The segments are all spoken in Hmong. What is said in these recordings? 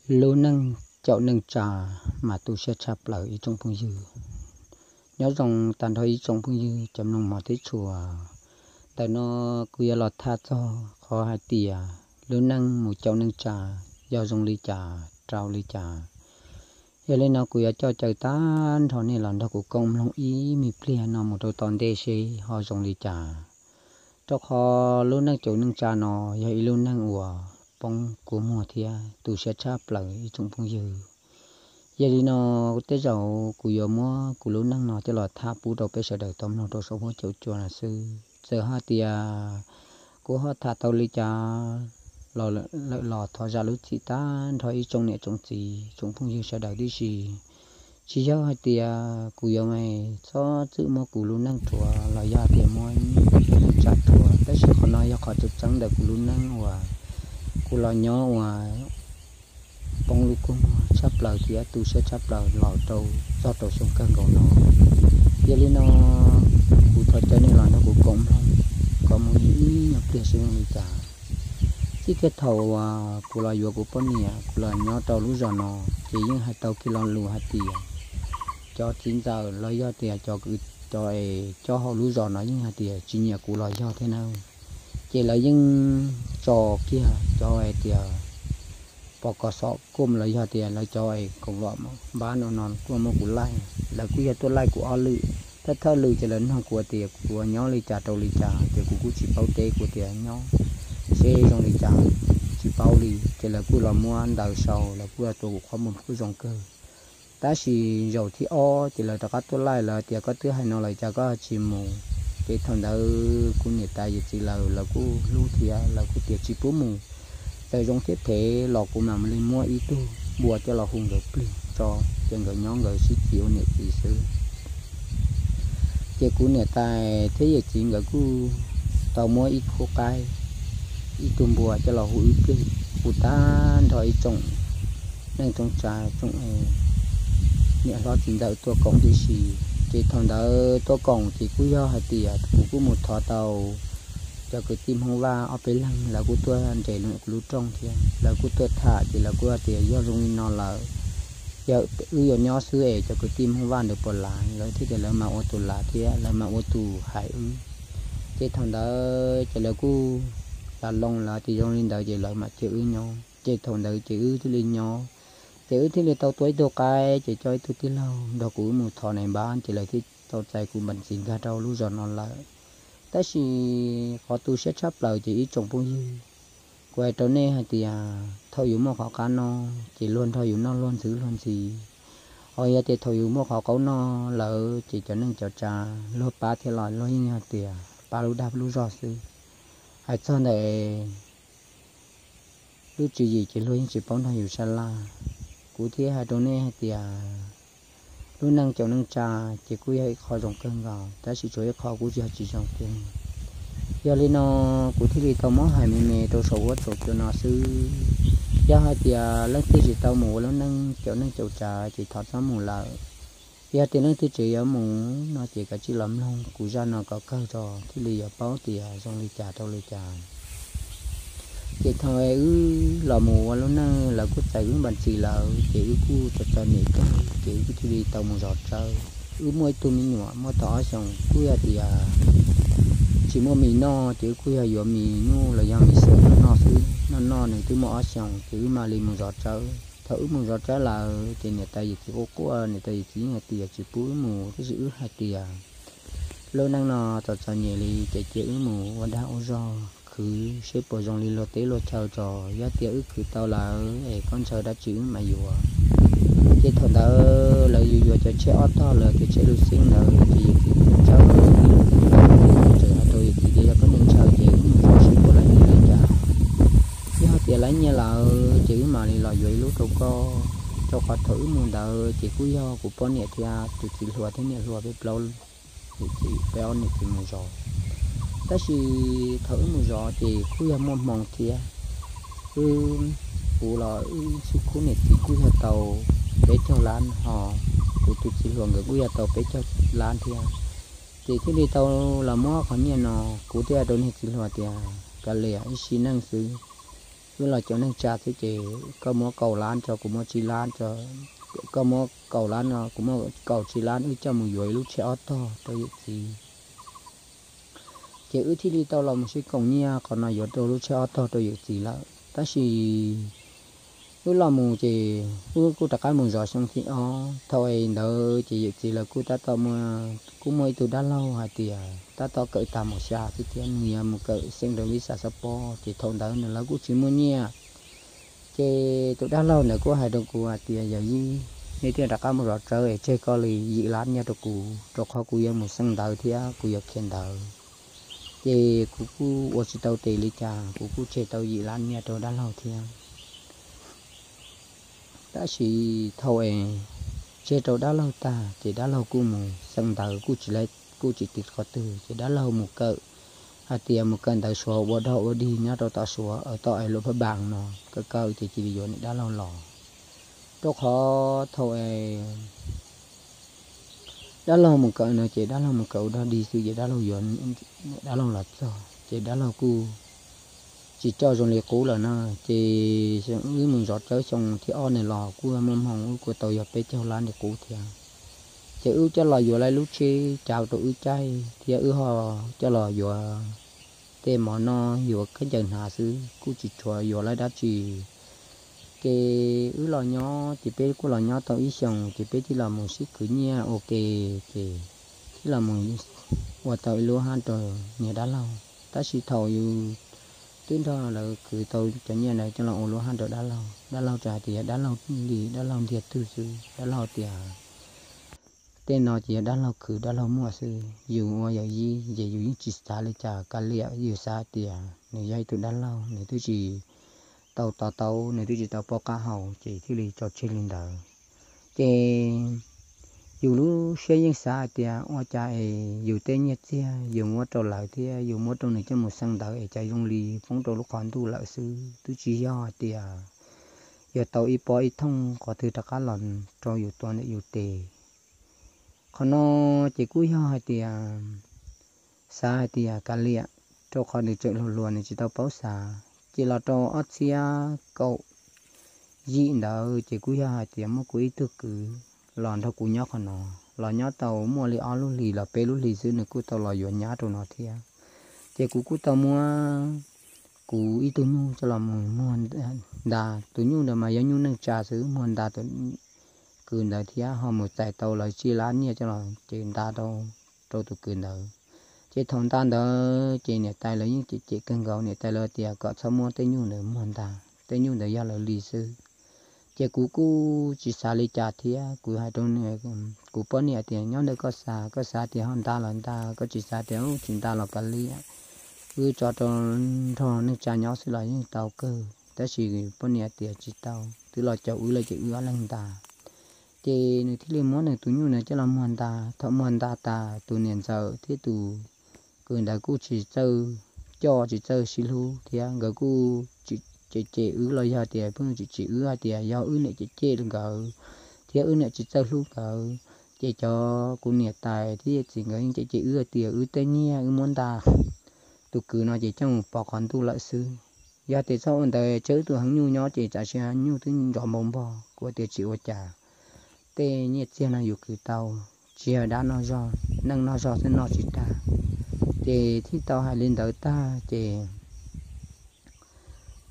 Lub neej caum neej tsa mas tu siab tshaj plaws ib tsoom phooj ywg. Nyob zoo tag nrho ib tsoom phooj ywg cov mloog hmov thiab tshua. Ntawm no kuv yuav los tham txog qhov hais tias lub neej mus caum neej tsa yog zoo li cas rau li cas. Yog li no kuv yuav coj caw tag nrho nej los nrog kuv koom mloog ib me pliag no mus rau tom ntej seb ho zoo li cas. Rau qhov lub neej caum neej tsa no yog ib lub neej uas poob kua muag thiab tu siab tshaj plaws ib tsoom phooj ywg. Yog li no tej zaum kuv yuav muab kuv lub neej no coj los tham pub rau peb sawv daws tau mloog rau saum huab caum cua no xwb. Txawm hais tias kuv ho tham tau li cas los lawm los thov zam lub txim tag nrho ib tsoom niam tsoom txiv tsoom phooj ywg sawv daws tib si. Tsis yog hais tias kuv yuav txhob txwm muab kuv lub neej rhuav los yog tias muab neej tsa rhuav, tab sis qhov no yog qhov tseeb tseeb ntawm kuv lub neej uas kuv los nyob uas poob lub kua muag tshaj plaws thiab tu siab tshaj plaws los rau txog rau xyoo kawg nkaus no. Yog li no kuv thov caw nej los nrog kuv koom mloog kom mus ib nyuag pliag seb zoo li cas. Txij kiag thaum uas kuv los yuav kuv poj niam kuv los nyob rau lub zos no, ces yeej hais tau kiag lo lus hais tias cov txiv ntxawm los yog tias cov, cov es coj hauv lub zos no yeej hais tias tsis nyiam kuv los yog thiab na. Ces lawv yeej tso kiag cov hais tias pos kos xom kuj los yog tias lawv cov es kaum vam npab no no kuj muab kuv laij, lawv kuj yog tuaj laij kuv ob lwm. Thawj thawj lwm ces lawv nug kuv tias kuv nyob li cas rau li cas, ces kuv kuj tsis paub teb, kuv tias nyob seb zoo li cas tsis paub li, ces lawv kuj los muab ntawv sau, lawv kuj tua kuv qhov muag kuj zoo kawg. Tab sis zaum thib ob ces lawv rov qab tuaj laij, lawv tias koj twb hais no lawm cas koj tsis mus. Ces thaum ntawd kuv niam tais yawm txiv lawv, lawv kuj hlub thiab lawv kuj tias tsis pub mus, txawm zoo thiab phem los kuv mam li muab ib tug npua coj los hu nkawd plig tso, ces nkawd nyob nkawd sib txiv ua niam txiv xwb. Ces kuv niam tais thiab yawm txiv nkawd kuj tau muab ib khub qaib, ib tug npua coj los hu wb plig, hu tag nrho ib tsoom neej tsoom tsav, tsoom niam hlob txiv ntxawm tuaj koom tib si. Ces thaum ntawd tuaj koom ces kuj yog hais tias kuv kuj mus thov tau cov kwv tij Hmoob Vaj ob peb leeg, lawv kuj tuaj nres kuv lub rooj thiab lawv kuj tuaj tham, ces lawv kuj hais tias yog zoo li no lawm, yog wb yuav nyob xwb es cov kwv tij Hmoob Vaj ntawd puas lav, lawv thiaj tias lawv mam ua tus lav thiab lawv mam ua tus hais wb. Ces thaum ntawd ces lawv kuj lav loo lawv tias zoo li ntawd ces lawv mam cia wb nyob. Ces thaum ntawd ces wb thiaj li nyob, ces wb thiaj li tau tua ib tug qaib, ces coj ib tug tij laug nrog kuv wb mus thov nais npab, ces lawv thiaj tau txais kuv npam txis nkag rau lub zos no lawm. Tab sis qhov tu siab tshaj plaws ces ib tsoom phooj ywg, kuv hais rau nej hais tias thaum yus muaj qhov qab noj ces luag nrog yus noj luag ntxwv luag ntxhi, ho yog tias thaum yus muaj qhov qaub noj lawm ces cov neej cov tsav luag pab thiab los luag yeej hais tias pab lub dag lub zog xwb. Hais txog ntawm lub tswv yim ces luag yeej tsis paub nrog yus sab laj. Kuv thiaj hais rau nej hais tias lub neej caum neej tsa ces kuj yog ib qho zoo kawg nkaus, tab sis tsuas ib qho kuj yog tsis zoo kawg. Yog li no kuv thiaj li tau muab hais me me rau saum huab saum cua no xwb. Yog hais tias leej twg tsis tau mus ua lub neej caum neej caum tsa ces thov txhob mus lawm. Yog tias leej twg tseem yuav mus no ces kav tsij los mloog kuv zaj no kom kawg tso thiaj li yuav paub tias zoo li cas rau li cas. Ces thaum wb los mus ua lub neej lawv kuj txais wb npam txis lawm ces wb kuj txom txom nyem kawg ces wb kuj thiaj li tau mus zov tsawb. Wb muaj ib tug me nyuam muaj tau ob xyoos kuj yog tias tsis muaj mis noj ces wb kuj yog yuav mis nyuj los yog mis xwm noj xwb, noj noj nws twb muaj ob xyoos ces wb mam li mus zov tsawb. Thaum wb mus zov tsawb lawm ces niam tais yawm txiv quaj quaj, niam tais yawm txiv yeej hais tias tsis pub wb mus, tab sis wb hais tias lub neej no txom txom nyem li ces cia wb mus ua dag ua zog khwv seb puas zoo li luag teb luag chaw tso, yog tias wb khwv tau lawm es koj ntshaw dab tsi wb mam yuav. Ces thaum ntawd lawv yuav yuav cov tsheb ob tog lawm, cov tsheb luv xeeb ntawd ces yawm txiv kuj ntshaw, tseem hais rau yawm txiv tias yog koj ntshaw ces wb mus zov seb puas laib nyiaj li cas. Yog hais tias laib nyiaj lawm ces wb mam li los yuav ib lub rau koj. Rau qhov thaum wb mus ntawd ces kuj yog kuv poj niam thiab tus txiv hluas thiab niam hluas peb plaub, niam txiv peb ob niam txiv mus zov. Tab sis thaum wb mus zov ces kuj yog muaj hmoo thiab. Wb, kuv los wb xwb khub niam txiv kuj yog tau peb caug lab ho kuv tus txiv hluas nkawd kuj yog tau peb caug lab thiab. Ces thiaj li tau los muab qhov nyiaj no, kuv thiaj hais rau niag txiv hluas tias kav liam, wb sim neej xwb, wb los cov neej tsa xwb ces koj muab kaum lab rau kuv muab tsib lab, koj muab kaum lab no kuv muab kaum tsib lab, wb coj mus yuav ib lub tsheb ob tog rau yawm txiv. Ces wb thiaj li tau los mus sib koom nyiaj qhov no yuav rau lub tsheb ob tog rau yawm txiv lawm. Tab sis wb los mus ces wb kuj rov qab mus zov xyoo thib ob. Thaum es ntawd ces yawm txiv lawv kuj tab tom, kuj muaj ib tug dab laug hais tias tab tom kawm tag mos xya xwb thiab, nws yuav mus kawm xeeb rau vib xav xab pob, ces thaum ntawd nws lawv kuj tsis muaj nyiaj. Ces tus dab laug ntawd kuj hais rau kuv hais tias, Yawm yij, nej thiaj rov qab mus zov tsawb es tseg koj li yim lab nyiaj rau kuv, rau qhov kuv yuav mus xeeb ntawv thiab kuv yuav khiav ntawv. Ces kuv kuj ua tsis tau tes li cas, kuv kuj tseg tau yim lab nyiaj rau dab laug thiab. Tab sis thaum es tseg rau dab laug tag ces dab laug kuj mus xeeb ntawv, kuj tsis, kuj tsis tiv qhov twg, ces dab laug mus kawm, hais tias mus kawm ntawv Suav ua dog ua dig nyob rau tom Suav, tom es Luam Phaj Npas no, kawm kawm ces cia li yuav niam dab laug los. Rau qhov thaum es dab laug mus kawm no ces dab laug mus kawm ua dog dig xwb ces dab laug yuav niam dab laug los txog ces dab laug kuj tsis coj zoo li qub lawm na. Ces wb mus zov tsawb xyoo thib ob nws los kuj muaj hmoo, wb kuj tau yog peb caug lab li qub thiab. Ces wb coj los yuav lawv lub tsheb cav rau wb caij thiab wb ho coj los yuav tej mov noj yuav khaub ncaws hnav xwb, kuj tsis tshua yuav lawv dab tsi. Ces wb los nyob ces peb kuj los nyob tau ib xyoos ces peb thiaj los mus sib khwv nyiaj ua ke, ces thiaj los mus ua tau ib lub hab rau niam dab laug. Tab sis thaum yus twb nrog lawv khwv tau cov nyiaj ntawd coj los ua lub hab rau dab laug, dab laug txawm hais tias yog dab laug li dab laug ntiag twg xwb, dab laug tias tej no ces yog dab laug khwv dab laug muaj xwb, yus ua yawm yij ces yus yeej tsis xav li cas, kav liam, yus xav tias nws yog ib tug dab laug, nws twb tsis tau to taub, nws twb tsis tau paub qab hau ces thiaj li tso tseg li ntawd. Ces yus lub siab yeej xav hais tias ua cas es yus tej nyiaj txiag yus muab rau lawv thiab yus muab rau nws coj mus xeeb ntawv es cas zoo li poob rau lub qhov ntuj lawm xwb, twb tsis yog hais tias yog tau ib pob ib thooj qhov twg rov qab los rau yus tua ntawm yus tes. Qhov no ces kuj yog hais tias xav hais tias kav liam, rau qhov nws tseem hluas hluas nws tsis tau paub xav. Ces los rau ob txhiab kaum yim ntawd ces kuj yog hais tias muaj kuv ib tug kwv los nrog kuv nyob qhov no, los nyob tau muaj li ob lub hlis los peb lub hlis xwb nws kuj tau los yuav nyab rau no thiab. Ces kuv kuj tau muab kuv ib tug nyuj coj los mus muag nta, tus nyuj ntawd mas yog nyuj neej tsa xwb, muag nta tus kwv ntawd thiab ho mus txais tau lawv tsib lab nyiaj coj los ces nta rau, rau tus kwv ntawd. Ces thaum nta ntawd ces niam tais lawv yeej cem cem kawg nkaus, niam tais lawv tias kom txhob muab tej nyuj ntawd muag nta, tej nyuj ntawd yog lawv li xwb. Ces kuv kuj tsis xav li cas thiab, kuv hais rau kuv poj niam tias nyob ntawm koj xav, koj xav tias ho nta los nta, koj tsis xav tias tsis nta los kav liam, wb tso rau nrog neej tsa nyob xwb los yeej tau kawg. Tab sis poj niam tias tsis tau, twb los caum wb lawm ces wb ob leeg nta. Ces nws thiaj li muab nws tus nyuj ntawd coj los muag nta. Thaum muag nta tas tus niam ntxawm thiab tus kwv ntawd kuj tsis txawj coj tsis txawj sib hlub thiab, nkawd kuj cem cem wb los yog tias pheej tsis tsim wb hais tias yog wb niam cem cem nkawd thiab wb niam tsis txawj hlub nkawd. Ces cov kuv niam tais thiab yawm txiv nkawd yeej cem cem wb hais tias wb tej nyiaj wb muab nta tus kwv no ces coj mus pov qhov ntuj lawm xwb. Yog tias txhob ua ntawd tsawb tus heev nyuj nyob ces tam sim no nyuj twb nrov npau npog, kuv tias tsis ua cas, tej nyiaj txiag no yus khwv tau, tsis yog dab noj zog, neeg noj zog xwb noj tsis tag. Ces thiaj tau hais li ntawd tag ces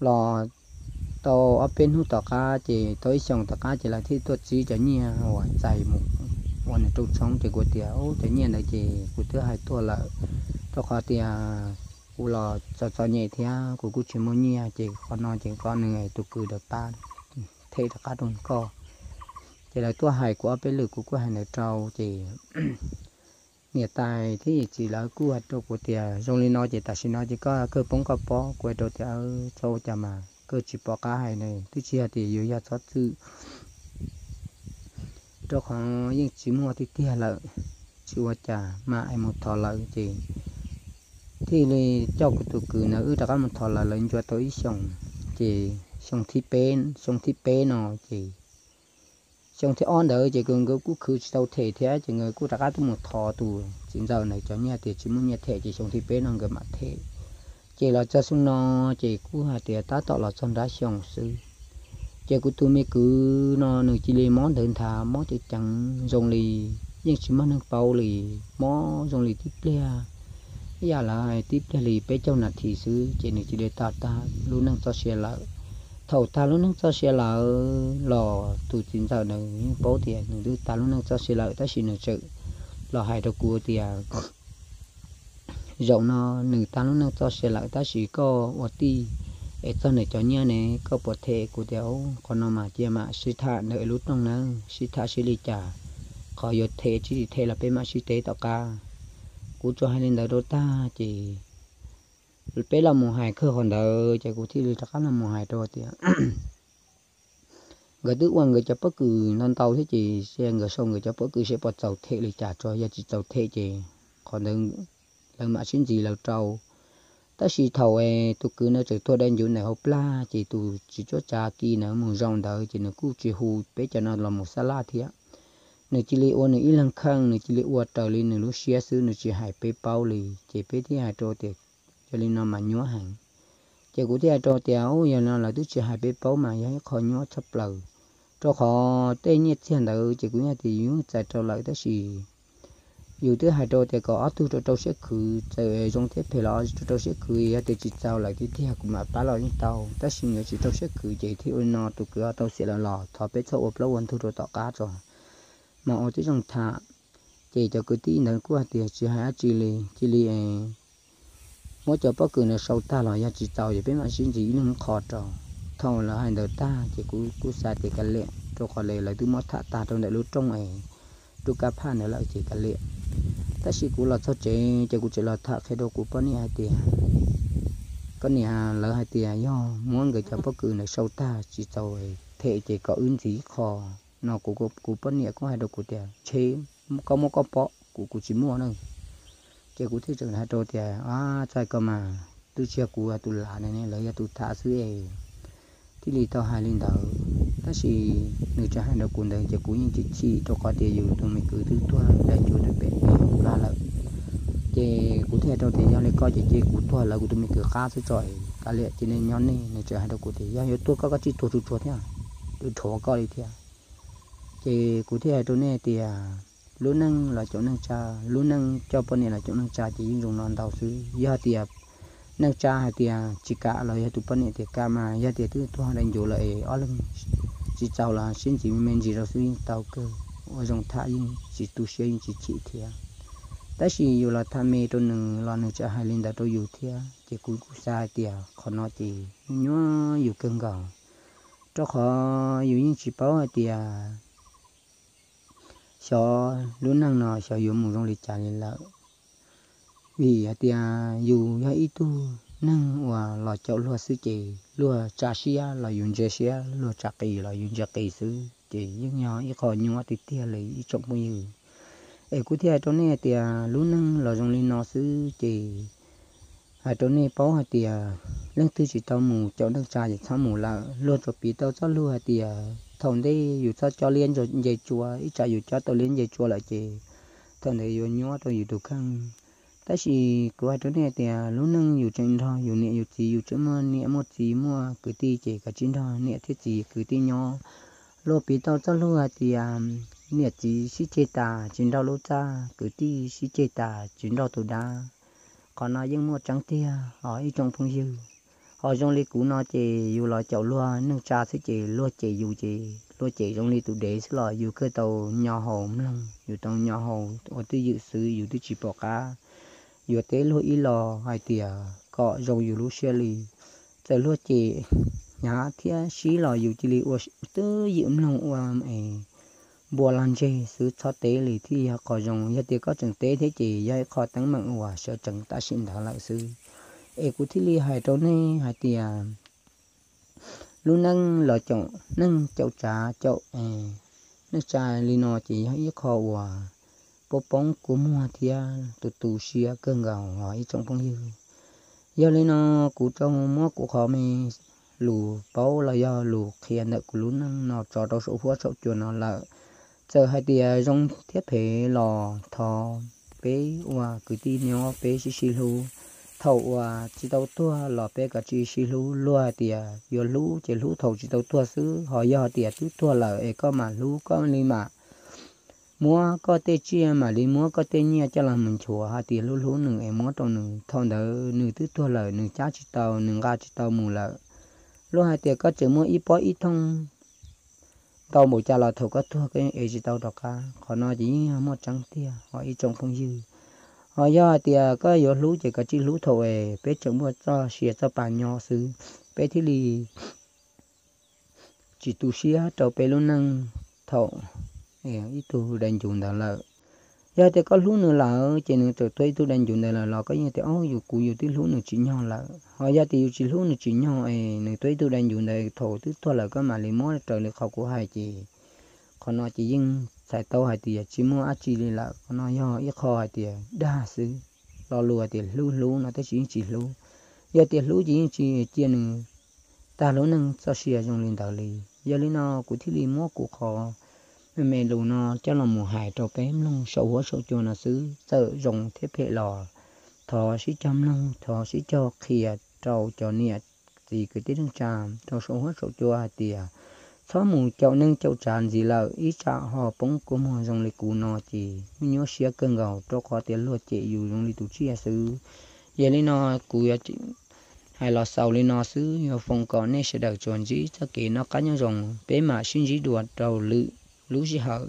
los tau ob peb hnub tom qab ces tau ib xyoos tom qab ces lawv thiaj tuaj txib cov nyiaj uas txais mus ua nws rooj tshoob. Ces kuv tias, Ub, cov nyiaj ntawd ces kuv twb hais tuaj lawm, rau qhov tias kuv los txom txom nyem thiab kuv kuj tsis muaj nyiaj, ces qhov no ces kom nws tus kwv ntawd pab them rov qab rau koj. Ces lawv tuaj hais kuv ob peb lwm kuv kuj hais ntawd rau ces niam tais thiab yawm txiv lawv kuj hais rau kuv tias zoo li no ces tam sim no ces koj kawg poob koj pob. Kuv hais rau tias txhob ua cas mas kawg tsis pom qab hais ne, twb tsis yog tias yuav yog txhob txwm, rau qhov yeej tsis muaj tiag tiag lawm, tsis ua cas mas es mus thov lawv. Ces thiaj li coj kuv tus kwv ntawd wb rov qab mus thov lawv, lawv ncua tau ib xyoos. Ces xyoo thib peb, xyoo thib peb no ces xyoo thib ob ntawd ces nkawd kuj khwv tsis tau them thiab ces nkawd kuj rov qab tuaj mus thov tus txiv ntxawm ntawd cov nyiaj tias tsis muaj nyiaj them ces xyoo thib peb no nkawd mam them. Ces los txog xyoo no ces kuj hais tias tab tom los txog nrab xyoo xwb. Ces kuv tus me kwv no nws cia li mob ntawd nthav, mob ceev ceev zoo li yeej tsis muaj neeg paub li, mob zoo li tib pliag, ib yam lawv hais tib pliag li peb caug nas this xwb ces nws cia li tag, tag lub neej txoj sia lawm. Thaum tag lub neej txoj sia lawm los tus txiv ntxawm nws yeej paub tias nws twb tag lub neej txoj sia lawm, tab sis nws tseem los hais rau kuv tias, zaum no nws tag lub neej txoj sia lawm tab sis koj ua tij es txog nws cov nyiaj ne, koj puas them? Kuv tias, qhov no mas cia mam sib tham ntawm lub rooj nawb, sib tham seb li cas, qhov yuav them tsis them los peb mam sib teb tom qab. Kuv tsuas hais li ntawd rau tag ces peb los mus hais kawg qhov ntawd ces kuv thiaj li rov qab los mus hais rau tias, nkawd twb ua nkawd cov pob kws ntau ntau thiab ces cia nkawd sau nkawd cov pob kws seb puas txaus them li cas tso, yog tsis txaus them ces qhov ntawd lawv mam sib ntxiv lawv rau. Tab sis thaum tus kwv no tseem tuag dai ncuv ntawm hauv plag ces tus tsis tsuab tsav kis ntawd mus zaum ntawd ces nws kuj tsis hu peb cov no los mus xab laj thiab. Nws cia li ua nws ib leeg kheej, nws cia li ua raws li nws lub siab xwb, nws tsis hais peb paub li. Ces peb thiaj hais rau tias, yog li no mas nyuaj heev. Ces kuv thiaj hais rau tias, u, yog no lawv twb tsis hais peb paub mas yog ib qho nyuaj tshaj plaws, rau qhov tej nyiaj txiag ntawd ces kuv yeej tias yus txais rau lawm tab sis yus twb hais rau tias kom ob tug rau rau siab khwv, txawm zoo thiab phem los rau rau siab khwv, yog tias tsis txaus lawm tiag tiag kuv mam pab los yeej tau, tab sis nkawd tsis rau siab khwv ces thiaj ua li no, tus kwv ho tau xiam lawm los thov peb txhob ua plaub ua ntug rau tom qab tso, mas ua tib zoo tham. Ces cov kwv tij ntawd kuj hais tias tsis hais dab tsi li, cia li muab cov pob kws ntawd sau tag los yog tsis txaus ces peb mam sib ntxiv ib leeg qho rau. Thaum lawv hais ntawd tag ces kuv kuj xav tias kav liam, rau qhov lawv twb muab tham tag rau ntawm lub rooj es rub kab phaj ntawd lawm ces kav liam. Tab sis kuv los txog tsev ces kuv tseem los tham qhia rau kuv poj niam hais tias, koj niam, lawv hais tias yog muab nkawd cov pob kws ntawd sau tag tsis txaus them ces kom wb ntxiv qho no. Kuv, kuv poj niam kuj hais rau kuv tias, ntshe koj muaj koj pom, kuv, kuv tsis muaj na. Ces kuv thiaj tseem hais rau tias, a, txais ko mas twb tsis yog kuv tus lam ne, lawv yog tus tham xwb es thiaj li tau hais li ntawd. Tab sis nws tseem hais rau kuv ntawd ces kuv yeej chim chim rau qhov tias yus tus me kwv twb tuag dai ncuv rau pem plag lawm. Ces kuv thiaj hais rau tias yog li ko ces cia kuv tuag lawv kuv tus me kwv qab xwb tso, kav liam cia nej nyob nej. Nws tseem hais rau kuv tias yog yuav tuag koj, koj tsis tuag tsuag tsuag thiab, twb rhuav koj li thiab. Ces kuv thiaj hais rau nej tias lub neej los caum neej tsa, lub neej coj poj niam los caum neej tsa ces yeej zoo no ntau xwb. Yog tias neej tsa hais tias tsis kam los yog tus poj niam tias kam mas, yog tias twb tuag dai ncuv lawm es ob leeg tsis txaus los sib ntxiv me me ntsis rau xwb yeej tau kawg, ua zoo tham yeej tsis tu siab yeej tsis chim thiab. Tab sis yus los tham me rau nws los nws tseem hais li ntawd rau yus thiab ces kuv kuj xav hais tias qhov no ces nyuaj yus kawg nkaus, rau qhov yus yeej tsis paub hais tias xyov lub neej no xyov yuav mus zoo li cas li lawm. Vim hais tias yus yog ib tug neeg uas los caum luag xwb ces luag tsa siab los yus ntsia siab, luag tsa qis los yus ntsia qis xwb ces yeej yog ib qho nyuaj tiag tiag li ib tsoom phooj ywg. Es kuv thiaj hais rau nej hais tias lub neej los zoo li no xwb ces hais rau nej paub hais tias leej twg tsis tau mus caum neej tsa ces txhob mus lawm. Luag tsuas piv tau txoj lug hais tias thaum ntej yus txhob cob liab nce tsua, ib tsam yus cob tau liab nce tsua lawm ces thaum ntawd yuav nyuaj rau yus tus kheej. Tab sis kuv hais rau nej hais tias lub neej yus tseem nrog yus niam yus txiv, yus tseem muaj niam muaj txiv muaj kwv tij ces kav tsij nrog niam thiab txiv kwv tij nyob. Luag piv tau txoj lug hais tias niam txiv sib ceg tas tsis nrauj lub txaj, kwv tij sib ceg tas tsis nrauj tus dab. Qhov no yeej muaj tseeb tiag os ib tsoom phooj ywg. Ho zoo li kuv no ces yus los caum luag neej tsa xwb ces luag cem yus ces luag cem zoo li tus dev xwb los yus kawg tau nyo haus mloog, yus tau nyo haus ua twj ywm xwb, yus twb tsis pom qab yuav teb luag ib los hais tias kom zoo yus lub siab li. Txawm luag cem hnyav thiab sib los yus cia li ua twj ywm mloog ua es npua lag ntseg xwb, txhob teb li thiaj yog qhov zoo. Yog tias koj tseem teb thiab ces yog ib qho teeb meem uas sawv tsees tam sim ntawd lawm xwb. Es kuv thiaj li hais rau nej hais tias lub neej los caum neej caum tsav caum neej tsa li no ces yog ib qho uas poob poob kua muag thiab tu tu siab kawg nkaus os ib tsoom phooj ywg. Yog li no kuv tau muab kuv qhov me lus paub los yog lus qhia ntawm kuv lub neej no tso rau saum huab saum cua no lawm. Txawm hais tias zoo thiab phem los thov peb ua kwv tij nyob peb sib sib hlub, thaum uas tsis tau tuag los peb kav tsij sib hlub. Luag hais tias yuav hlub ces hlub thaum tsis tau tuag xwb, ho yog tias twb tuag lawm es koj mam hlub, koj li mam muab koj tej tsiaj, mam li muab koj tej nyiaj coj los mus nchuav hais tias hlub hlub nws es muab rau nws. Thaum ntawd nws twb tuag lawm, nws cab tsis tau, nws nqa tsis tau mus lawm. Luag hais tias koj tseem muaj ib pob ib thooj ntau npaum cas los thaum koj tuag koj yeej ev tsis tau rov qab. Qhov no ces yeej yog muaj tseeb tiag os ib tsoom phooj ywg. Ho yog hais tias koj yuav hlub ces kav tsij hlub thaum es peb tseem muaj txoj sia txoj pa nyob xwb, peb thiaj li tsis tu siab rau peb lub neej thaum ib tug dai ncuv ntawd lawm. Yog tias koj hlub nws lawm ces nws txawm tuag ib tug dai ncuv ntawd lawm los koj yeej tias, Au, yus, kuv yus twb hlub nws tsim nyog lawm. Ho yog tias yus tsis hlub nws tsim nyog es nws tuag ib tug dai ncuv ntawd thaum twb tuag lawm koj mam li muab raws li qhov kuv hais ces qhov no ces yeej txhais tau hais tias tsis muaj dab tsi li lawm. Qhov no yog ib qho hais tias dag xwb. Lo lus hais tias hlub hlub no tab sis yeej tsis hlub. Yog tias hlub ces yeej tsis cia nws tag lub neej txoj sia zoo li ntawd li. Yog li no kuv thiaj li muab kuv qhov me me lus no coj los mus hais rau peb mloog saum huab saum cua no xwb. Txawm zoo thiab phem los thov sib cog mloog, thov sib cog qhia rau cov niam txiv kwv tij neej tsa rau saum huab saum cua hais tias txhob mus caum neej caum tsav ntxiv lawm, ib tsam ho poob kua muag zoo li kuv no ces nyuaj siab kawg nkaus rau qhov tias luag cem yus zoo li tus tsiaj xwb. Yog li no kuv yuav hais los xaus li no xwb, yuav foom kom nej sawv daws tsuas ntsib txoj kev noj qab nyob zoo, peb mam sib ntsib dua rau lwm lub sij hawm.